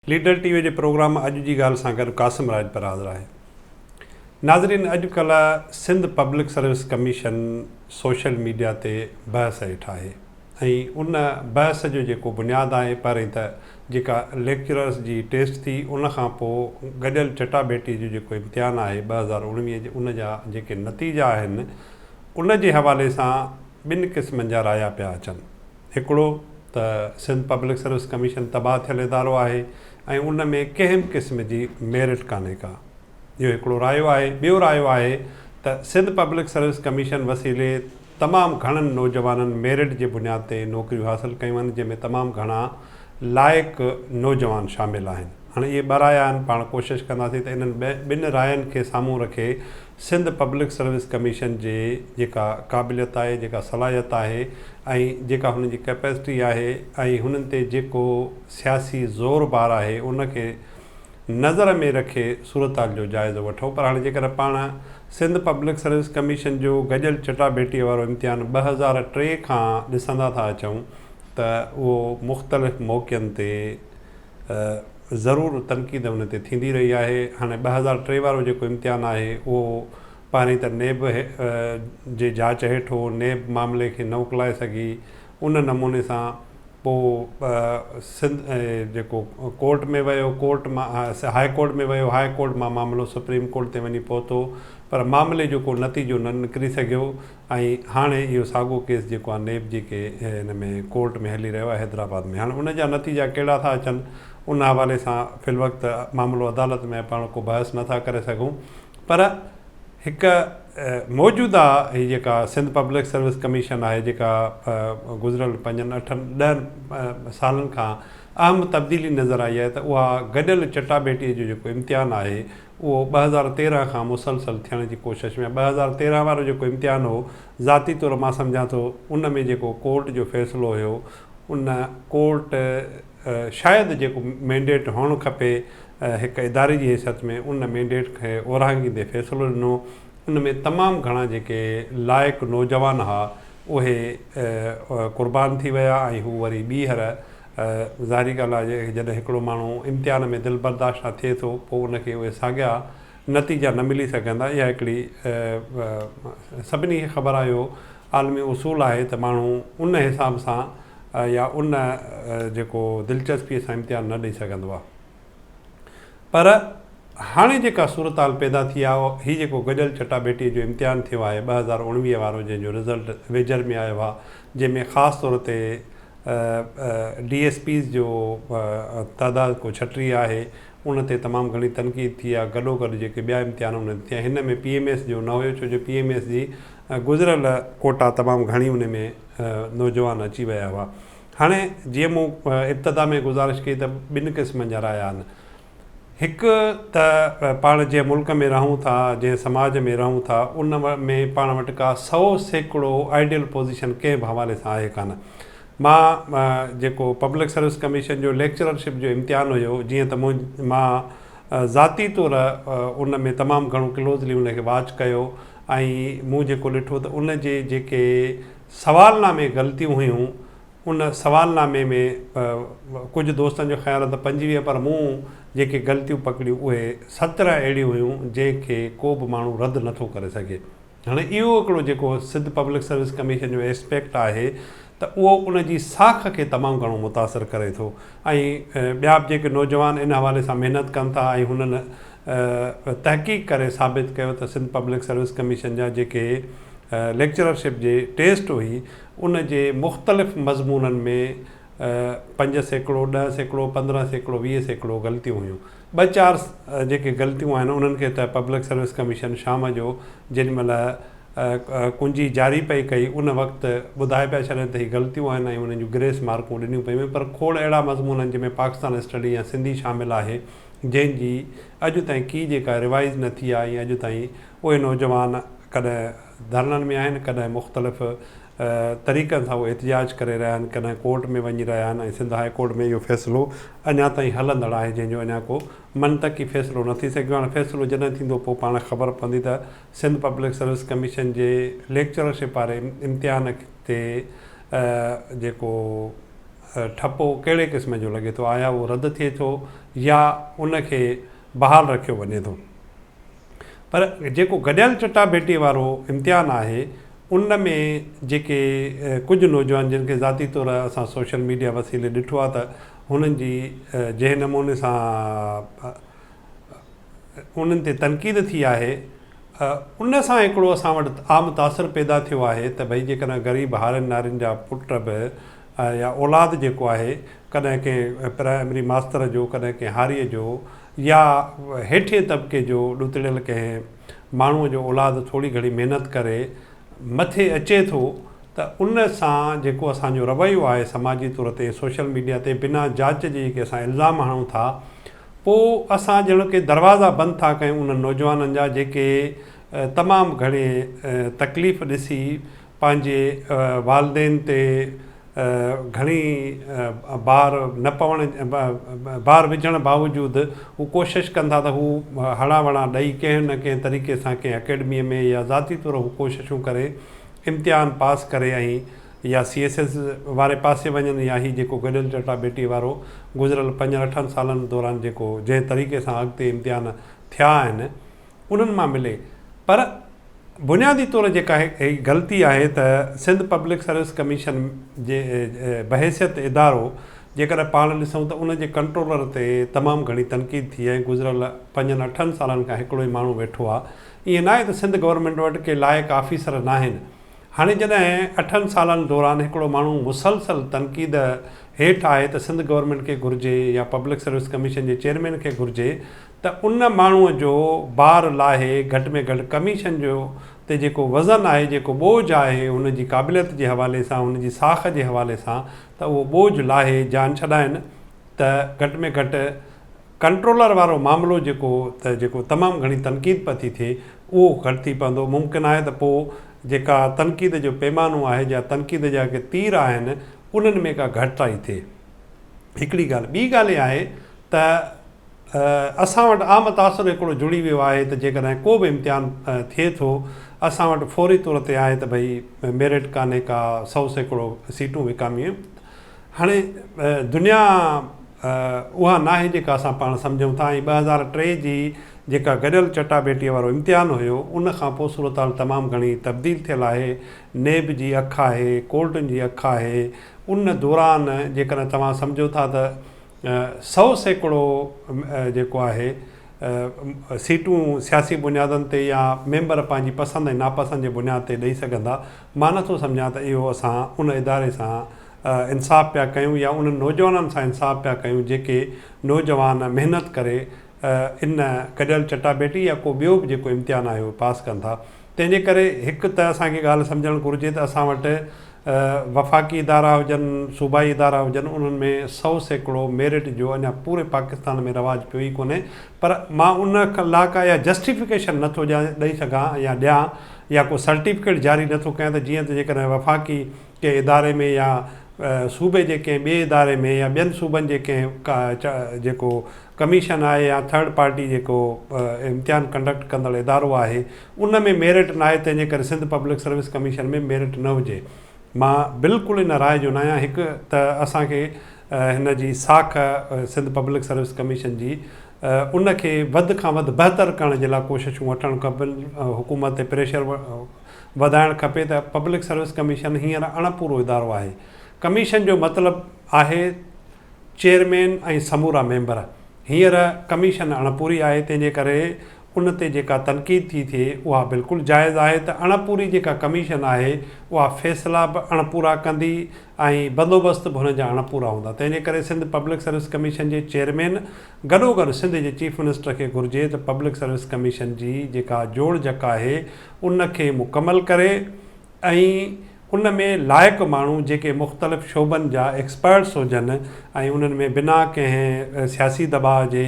Leader ٽي V جي programme اڄ جي ڳالهه سان گڏ قاسم راڄپر حاضر آهي. ناظرين اڄ ڪلهه Sindh public service commission social media تي بحث هيٺ آهي ۽ ان بحث جو جيڪو بنياد آهي پهرين ته جيڪا ليڪچررس جي ٽيسٽ ٿي ان کان پوء گڏيل چٽاڀيٽي جو جيڪو امتحان آهي 2019 جي ان جا جيڪي نتيجا آهن ان جي حوالي سان ٻن قسمن جا رايا پيا اچن. هڪڙو ته سنڌ پبلڪ سروس ڪميشن تباهه ٿيل ادارو آهي ۽ ان ۾ ڪنهن به قسم جي ميرٽ ڪانهي ڪا. اهو هڪڙو رايو آهي. ٻيو رايو آهي ته سنڌ پبلڪ سروس ڪميشن وسيلي تمام گهڻن نوجوانن ميرٽ جي بنياد تي نوڪريون حاصل ڪيون آهن جنهن ۾ تمام گهڻا لائق نوجوان شامل آهن. هاڻي اهي ٻه رايا آهن پاڻ ڪوشش ڪنداسين ته انهن ٻن راين کي سامهون رکي سنڌ پبلڪ سروس ڪميشن جي جيڪا قابليت آهي، جيڪا صلاحيت آهي ۽ جيڪا هنن جي ڪئپيسٽي آهي ۽ هنن تي جيڪو سياسي زور بار آهي ان کي نظر ۾ رکي صورتحال جو جائزو وٺون پر هاڻي جيڪڏهن پاڻ سنڌ پبلڪ سروس ڪميشن جو گڏيل چٽاڀيٽيء وارو امتحان 2003 کان ڏسندا ٿا اچون ته اهو مختلف موقعن تي ضرور تنقيد ان تي ٿيندي رهي آهي. هاڻي 2003 وارو جيڪو امتحان آهي اهو پهرين ته نيب جي جاچ هيٺ هو، نيب معاملي کي نه اڪلائي سگهي، ان نموني سان پوء سنڌ جيڪو ڪورٽ ۾ ويو، ڪورٽ مان هاء ڪورٽ ۾ ويو، هاء ڪورٽ مان معاملو سپريم ڪورٽ تي وڃي پهتو پر معاملي جو ڪو نتيجو نه نڪري سگهيو. ۽ هاڻي اهو ساڳو ڪيس جيڪو آهي نيب جي ڪي هن ۾ ڪورٽ ۾ هلي رهيو آهي حيدرآباد ۾ هاڻي ان جا نتيجا ڪهڙا ٿا اچن ان حوالي سان في الوقت معاملو عدالت ۾ آهي پاڻ ڪو بحث نه ٿا ڪري سگهون پر هڪ موجوده هي جيڪا سنڌ پبلڪ سروس ڪميشن آهي جيڪا گذريل پنجن اٺن ڏهن سالن کان اهم تبديلي نظر آئي آهي ته اها گڏيل چٽاڀيٽي جو جيڪو امتحان آهي اهو 2013 کان مسلسل ٿيڻ جي ڪوشش ۾ آهي. 2013 وارو جيڪو امتحان هو، ذاتي طور مان سمجهان ٿو ان ۾ جيڪو ڪورٽ جو فيصلو هيو، ان ڪورٽ شايد جيڪو مينڊيٽ هئڻ کپي هڪ اداري جي حيثيت ۾ ان مينڊيٽ کي اورانگهيندي فيصلو ڏنو. ان ۾ تمام گهڻا جيڪي لائق نوجوان ها، اهي قربان ٿي ويا ۽ هو وري ٻيهر ظاهري ڳالهه آهي جڏهن هڪڙو ماڻهو امتحان ۾ دل برداشته ٿئي ٿو پوء ان کي اهي ساڳيا نتيجا نه ملي سگهندا. اها هڪڙي سڀني کي خبر آهي اهو عالمي اصول آهي ته ماڻهو ان حساب سان يا ان جيڪو دلچسپيء سان امتحان نه ڏئي سگهندو آهي. پر هاڻي جيڪا صورتحال پيدا ٿي آهي هي جيڪو گڏيل چٽاڀيٽيء جو امتحان ٿيو آهي 2019 وارو جنهن جو رزلٽ ويجهر ۾ آيو آهي جنهن ۾ خاص طور تي ڊي ايس پيز جو تعداد ڪو 36 آهي ان تي تمام گهڻي تنقيد ٿي آهي گڏوگڏ جيڪي ٻيا امتحان انهن تي ٿيا هن ۾ پي ايم ايس جو نه هيو ڇو جو پي ايم ايس جي گذريل ڪوٽا تمام گهڻي ان ۾ نوجوان اچي ويا هئا هاڻي جيئن مون ابتدا ۾ گذارش ڪئي ته ٻن قسمن جا رايا آهن هڪ ته پاڻ جنهن ملڪ ۾ رهون ٿا، جنهن سماج ۾ رهون ٿا، ان ۾ پاڻ وٽ ڪا 100% آئيڊيل پوزيشن ڪنهن به حوالي سان آهي ڪانه. مان جيڪو پبلڪ سروس ڪميشن جو ليڪچررشپ جو امتحان هيو، جيئن ته مون مان ذاتي طور ان ۾ تمام گهڻو ڪلوزلي ان کي واچ ڪيو ۽ مون جيڪو ڏٺو ته ان جي جيڪي سوالنامي غلطيون هيون، ان سوالنامي ۾ ڪجهه دوستن جو خيال ته 25 پر مون جيڪي غلطيون پڪڙيون اهي 17 اهڙيون هيون جنهن کي ڪو به ماڻهو رد نه ٿو ڪري سگهي. هاڻي اهو هڪڙو جيڪو سنڌ پبلڪ سروس ڪميشن جو ايسپيڪٽ آهي ته اهو ان جي ساک کي تمام گهڻو متاثر ڪري ٿو ۽ ٻيا به جيڪي نوجوان ان حوالي سان محنت ڪن ٿا ۽ هنن تحقيق ڪري ثابت ڪيو ته سنڌ پبلڪ سروس ڪميشن جا جيڪي ليڪچررشپ جي ٽيسٽ هئي ان جي مختلف مضمونن ۾ 5%، 10%، 15%، 20% غلطيون هيون. ٻه چار جيڪي غلطيون آهن انهن کي ته پبلڪ سروس ڪميشن شام جو جيڏي مهل ڪنجي جاري پئي ڪئي ان وقت ٻڌائي پيا ڇڏين ته هي غلطيون آهن ۽ انهن جون گريس مارڪون ڏنيون پيون ويون پر کوڙ اهڙا مضمون آهن جنهن ۾ پاڪستان اسٽڊي يا سنڌي شامل آهي جنهن جي اڄ تائين ڪي جيڪا ريوائز نه ٿي آهي ۽ اڄ تائين اهي نوجوان ڪڏهن ڌرڻن ۾ آهن ڪڏهن مختلف طريقن سان اهي احتجاج ڪري رهيا آهن ڪڏهن ڪورٽ ۾ وڃي رهيا آهن ۽ سنڌ هاء ڪورٽ ۾ اهو فيصلو اڃا تائين هلندڙ آهي جنهن جو اڃا ڪو منطقي فيصلو نه ٿي سگهيو هاڻي فيصلو جڏهن ٿيندو پوء پاڻ خبر پوندي ته سنڌ پبلڪ سروس ڪميشن جي ليڪچررشپ واري امتحان تي جيڪو ٺپو ڪهڙي قسم جو لڳي ٿو، آيا اهو رد ٿئي ٿو يا ان کي بحال رکيو وڃي ٿو. پر جيڪو گڏيل چٽاڀيٽيء وارو امتحان آهي ان ۾ جيڪي ڪجهه نوجوان جن کي ذاتي طور اسان سوشل ميڊيا وسيلي ڏٺو آهي ته هنن جي جنهن نموني سان انهن تي تنقيد ٿي آهي ان سان هڪڙو اسان وٽ عام تاثر پيدا ٿيو آهي ته ڀئي جيڪڏهن غريب هارين نارين جا پٽ به يا اولاد جيڪو آهي ڪڏهن ڪنهن پرائمري ماستر جو ڪڏهن ڪنهن هاريء جو يا هيٺئين طبقي جو ڏتڙيل ڪنهن ماڻهوء جو اولاد ٿوري گهڻي محنت ڪري مٿي اچي ٿو ته ان سان جيڪو اسان جو رويو آهي سماجي طور تي سوشل ميڊيا تي بنا جاچ جي جيڪي اسان الزام هڻون ٿا پوء اسان ڄڻ ڪي دروازا بند ٿا ڪيون انهن نوجوانن جا جيڪي تمام گهڻي تڪليف ڏسي پنهنجي والدين تي گهڻي بار نه پوڻ بار وجهڻ باوجود هو ڪوشش ڪن ٿا ته هو هڙان وڙان ڏئي ڪنهن نه ڪنهن طريقي سان ڪنهن اڪيڊميء ۾ يا ذاتي طور هو ڪوششون ڪري امتحان پاس ڪري ۽ يا سي ايس ايس واري پاسي وڃن يا هي جيڪو گڏيل چٽا ڀيٽي وارو گذريل پنجن اٺن سالن دوران جيڪو جنهن طريقي سان اڳتي امتحان ٿيا آهن انهن مان ملي پر بنيادي طور جيڪا هي غلطي آهي ته سنڌ پبلڪ سروس ڪميشن جي بحيثيت ادارو جيڪڏهن پاڻ ڏسون ته ان جي ڪنٽرولر تي تمام گهڻي تنقيد ٿي ۽ گذريل پنجن اٺن سالن کان هڪڙو ئي ماڻهو ويٺو آهي ائين ناهي ته سنڌ گورنمينٽ وٽ ڪي لائق آفيسر ناهن هاڻي جڏهن اٺن سالن دوران هڪڙو ماڻهو مسلسل تنقيد هيٺ آهي ته سنڌ گورنمينٽ کي گهرجي يا پبلڪ سروس ڪميشن جي چيئرمين کي گهرجي ته ان ماڻهوء جو بار لاهي گهٽ ۾ گهٽ ڪميشن جو تي جيڪو وزن آهي جيڪو ٻوجهه آهي هن جي قابليت جي حوالي سان هن جي ساک جي حوالي سان ته اهو ٻوجهه لاهي جان ڇڏائن ته گهٽ ۾ گهٽ ڪنٽرولر وارو معاملو جيڪو ته جيڪو تمام گهڻي تنقيد پئي ٿي ٿئي اهو گهٽ ٿي پوندو ممڪن آهي ته پوء جيڪا تنقيد جو پيمانو آهي جا تنقيد جا ڪي تير آهن انهن ۾ ڪا گهٽتائي ٿئي هڪڙي ڳالهه ٻي ڳالهه اها آهي ته اسان وٽ عام تاثر هڪڙو جڙي ويو آهي ته جيڪڏهن ڪو به امتحان ٿئي ٿو اسان وٽ فوري طور تي آهي ته ڀئي ميرٽ ڪانهي ڪا 100% سيٽون وڪامي هاڻي دنيا اها ناهي جيڪا اسان پاڻ سمجهون ٿا ۽ 2003 جي جيڪا گڏيل چٽاڀيٽيء وارو امتحان هيو ان کان پوء صورتحال تمام گهڻي تبديل ٿيل آهي نيب جي اک آهي ڪورٽن جي اک آهي ان دوران جيڪڏهن توهان سمجهو ٿا ته 100% جيڪو آهي سيٽون سياسي بنيادن تي يا ميمبر پنهنجي پسند ۽ ناپسند جي بنياد تي ڏئي سگهندا، مان نٿو سمجهان ته اهو اسان ان اداري سان انصاف پيا ڪيون يا انهن نوجوانن سان انصاف پيا ڪيون جيڪي نوجوان محنت ڪري ان گڏيل چٽاڀيٽي يا ڪو ٻيو به جيڪو امتحان آهي اهو پاس ڪن ٿا. تنهن جي ڪري هڪ ته اسان کي ڳالهه سمجهڻ گهرجي ته اسان وٽ وفاقي ادارا هجن، صوبائي ادارا هجن انهن ۾ 100% ميرٽ جو اڃا پوري پاڪستان ۾ رواج پيو ئي ڪونهي پر مان ان لا ڪا اها جسٽيفڪيشن نه ٿو ڏئي سگهان يا ڏيان يا ڪو سرٽيفڪيٽ جاري نه ٿو ڪيان ته جيئن ته جيڪڏهن وفاقي ڪنهن اداري ۾ يا صوبي جي ڪنهن ٻئي اداري ۾ يا ٻين صوبن جي ڪنهن جيڪو ڪميشن آهي يا ٿرڊ پارٽي جيڪو امتحان ڪنڊڪٽ ڪندڙ ادارو آهي ان ۾ ميرٽ ناهي تنهن جي ڪري Sindh public service commission ۾ merit نه هجي مان بلڪل ان راء جو ناهيان هڪ ته اسان کي هن جي ساک سنڌ پبلڪ سروس ڪميشن جي ان کي وڌ کان وڌ بهتر ڪرڻ جي لاء ڪوششون وٺڻ کپن حڪومت تي پريشر وڌائڻ کپي ته پبلڪ سروس ڪميشن هينئر اڻپورو ادارو آهي ڪميشن جو مطلب آهي چيئرمين ۽ سمورا ميمبر. هينئر ڪميشن اڻپوري آهي تنهن جي ڪري ان تي جيڪا تنقيد ٿي ٿئي اها بلڪل جائز آهي ته اڻپوري جيڪا ڪميشن آهي اها فيصلا به اڻپورا ڪندي ۽ بندوبست به هن جا اڻپورا هوندا تنهن جي ڪري سنڌ پبلڪ سروس ڪميشن جي چيئرمين گڏوگڏ سنڌ جي چيف منسٽر کي گهرجي ته پبلڪ سروس ڪميشن جي جيڪا جوڙجڪ آهي ان کي مڪمل ڪري ۽ ان ۾ لائق ماڻهو جيڪي مختلف شعبن جا ايڪسپرٽس هجن ۽ انهن ۾ بنا ڪنهن سياسي دٻاء جي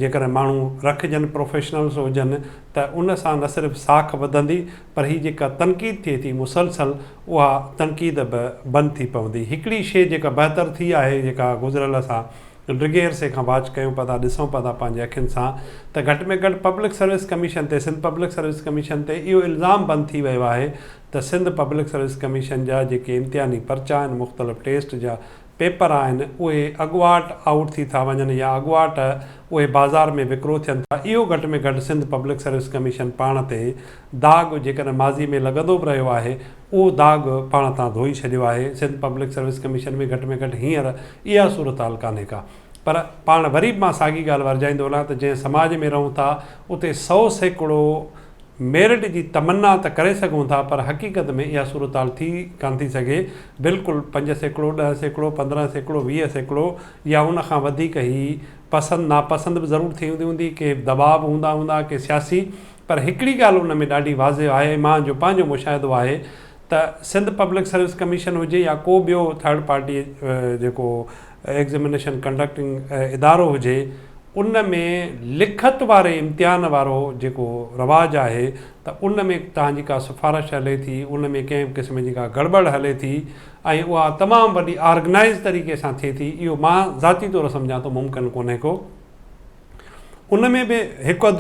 جيڪڏهن ماڻهو رکجن پروفيشنلز هجن ته ان سان نه صرف ساک وڌندي پر هي جيڪا تنقيد ٿئي ٿي مسلسل اها تنقيد به بند ٿي پوندي. هڪڙي شيء جيڪا بهتر ٿي آهي جيڪا گذريل اسان ڊگهي عرصي کان واچ ڪيون پيا ٿا ڏسون پيا ٿا پنهنجي اکين سان ته گهٽ ۾ گهٽ پبلڪ سروس ڪميشن تي سنڌ پبلڪ سروس ڪميشن تي اهو الزام بند ٿي ويو آهي ته سنڌ پبلڪ سروس ڪميشن جا جيڪي امتحاني پرچا آهن مختلف ٽيسٽ جا پيپر آهن اهي اڳواٽ آئوٽ ٿي ٿا وڃن يا اڳواٽ اهي بازار ۾ وڪرو ٿين ٿا اهو گهٽ ۾ گهٽ سنڌ پبلڪ سروس ڪميشن پاڻ تي داغ جيڪڏهن ماضي ۾ لڳندو به رهيو آهي اهو داغ پاڻ تان ڌوئي ڇڏيو آهي سنڌ پبلڪ سروس ڪميشن ۾ گهٽ ۾ گهٽ هينئر اها صورتحال ڪانهي ڪا پر پاڻ وري به مان ساڳي ڳالهه ورجائيندو هلان ته جنهن سماج ۾ رهون ٿا اتي 100% ميرٽ جي تمنا ته ڪري سگهون ٿا پر حقيقت ۾ اها صورتحال ٿي ڪانه ٿي سگهي. بلڪل 5%، 10%، 15%، 20% يا ان کان وڌيڪ هي پسند ناپسند به ضرور ٿيندي هوندي، ڪي دٻاء به هوندا هوندا، ڪي سياسي پر هڪڙي ڳالهه ان ۾ ڏاڍي واضح آهي ۽ مان جو پنهنجو مشاهدو آهي ته سنڌ پبلڪ سروس ڪميشن هجي يا ڪو ٻيو ٿرڊ پارٽي جيڪو ايگزمينيشن ڪنڊڪٽنگ ادارو هجي ان ۾ لکت واري امتحان وارو جيڪو رواج آهي ته ان ۾ توهان جي ڪا سفارش هلي ٿي ان ۾ ڪنهن به قسم جي ڪا گڙٻڙ هلي ٿي ۽ اها تمام وڏي آرگنائيز طريقي سان ٿئي ٿي اهو مان ذاتي طور سمجهان ٿو ممڪن ڪونهي ڪو. ان ۾ به هڪ اڌ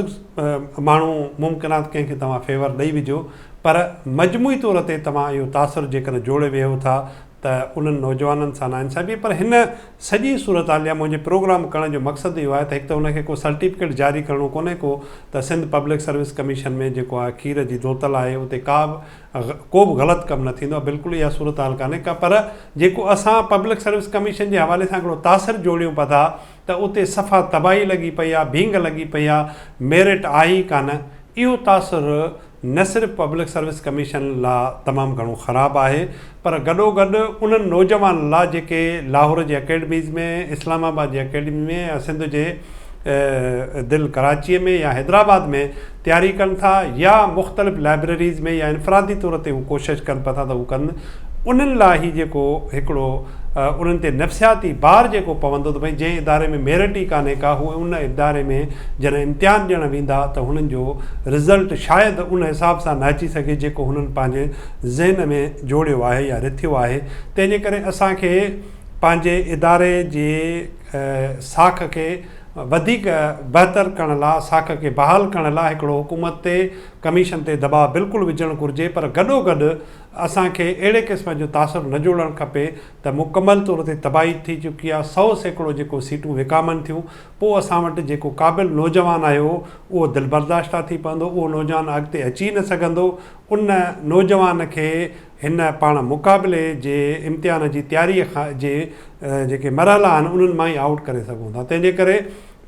ماڻهو ممڪن آهي ته ڪنهن کي توهان فيور ڏئي وجهو پر مجموعي طور تي توهان اهو تاثر جيڪڏهن جوڙي ويهو ٿا ته انهن نوجوانن سان ناانصافي پر هن سڄي صورتحال يا منهنجي پروگرام ڪرڻ جو مقصد اهو آهي ته هڪ ته ان کي ڪو سرٽيفڪيٽ جاري ڪرڻو ڪونهي ڪو ته سنڌ پبلڪ سروس ڪميشن ۾ جيڪو آهي کير جي ڌوتل آهي اتي ڪا به ڪو به غلط ڪم نه ٿيندو آهي بلڪل اها صورتحال ڪانهي ڪا پر جيڪو اسان پبلڪ سروس ڪميشن جي حوالي سان هڪڙو تاثر جوڙيون پيا ٿا ته اتي صفا تباهي لڳي پئي آ، ڀينگ لڳي پئي آ، ميرٽ آهي ئي ڪانه. اهو تاثر نه صرف پبلڪ سروس ڪميشن لا تمام گهڻو خراب آهي پر گڏوگڏ انهن نوجوانن لا جيڪي لاهور جي اڪيڊميز ۾، اسلام آباد جي اڪيڊمي ۾ يا سنڌ جي دل ڪراچيء ۾ يا حيدرآباد ۾ تياري ڪن ٿا يا مختلف لائبريريز ۾ يا انفرادي طور تي هو ڪوشش ڪن پيا ٿا ته هو ڪن انهن لاء هي جيڪو هڪڙو انهن تي نفسياتي بار جيڪو پوندو ته ڀئي جنهن اداري ۾ ميرٽ ئي ڪانهي ڪا هو ان اداري ۾ جڏهن امتحان ڏيڻ ويندا ته هنن جو رزلٽ شايد ان حساب سان نه اچي سگهي جيڪو هنن پنهنجي ذهن ۾ جوڙيو آهي يا رٿيو آهي تنهن جي ڪري اسان کي پنهنجي اداري جي ساک کي وڌيڪ بهتر ڪرڻ لاء ساک کي بحال ڪرڻ لاء هڪڙو حڪومت تي ڪميشن تي دٻاء بلڪل وجهڻ گهرجي پر گڏوگڏ اسان کي اهڙي قسم جو تاثر نه جوڙڻ کپي ته مڪمل طور تي تباهي ٿي چڪي آهي، 100% جيڪو سيٽون وڪامن ٿيون، پوء اسان وٽ جيڪو قابل نوجوان آهي اهو دلبرداشته ٿي پوندو، اهو نوجوان اڳتي اچي ئي نه سگهندو، ان نوجوان کي هن پاڻ مقابلي جي امتحان جي تياري جي جيڪي مرحلا آهن انهن مان ئي آئوٽ ڪري سگهون ٿا، تنهن جي ڪري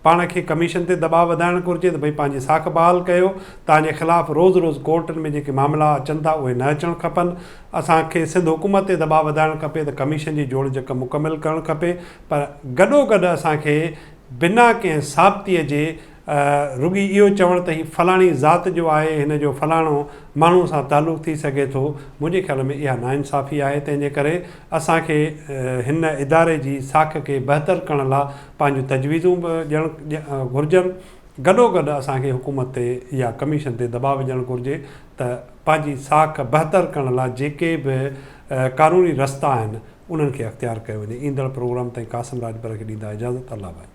پاڻ کي ڪميشن تي دٻاء وڌائڻ گهرجي ته ڀئي پنهنجي ساک بحال ڪيو، توهان جي خلاف روز روز ڪورٽن ۾ جيڪي معاملا اچن ٿا اهي نه اچڻ کپن، اسان کي سنڌ حڪومت تي دٻاء وڌائڻ کپي ته ڪميشن جي جوڙجڪ مڪمل ڪرڻ کپي پر گڏوگڏ اسان کي بنا ڪنهن ثابتي جي رڳي اهو چوڻ ته هي فلاڻي ذات جو آهي هن جو فلاڻو ماڻهو سان تعلق ٿي سگهي ٿو منهنجي خيال ۾ اها ناانصافي آهي تنهن جي ڪري اسان کي هن اداري جي ساک کي بهتر ڪرڻ لا پنهنجون تجويزون به ڏيڻ گهرجن، گڏوگڏ اسان کي حڪومت تي يا ڪميشن تي دٻاء وجهڻ گهرجي ته پنهنجي ساک بهتر ڪرڻ لاء جيڪي به قانوني رستا آهن انهن کي اختيار ڪيو وڃي. ايندڙ پروگرام تائين قاسم راڄپر کي ڏيندا اجازت الله ڀائي.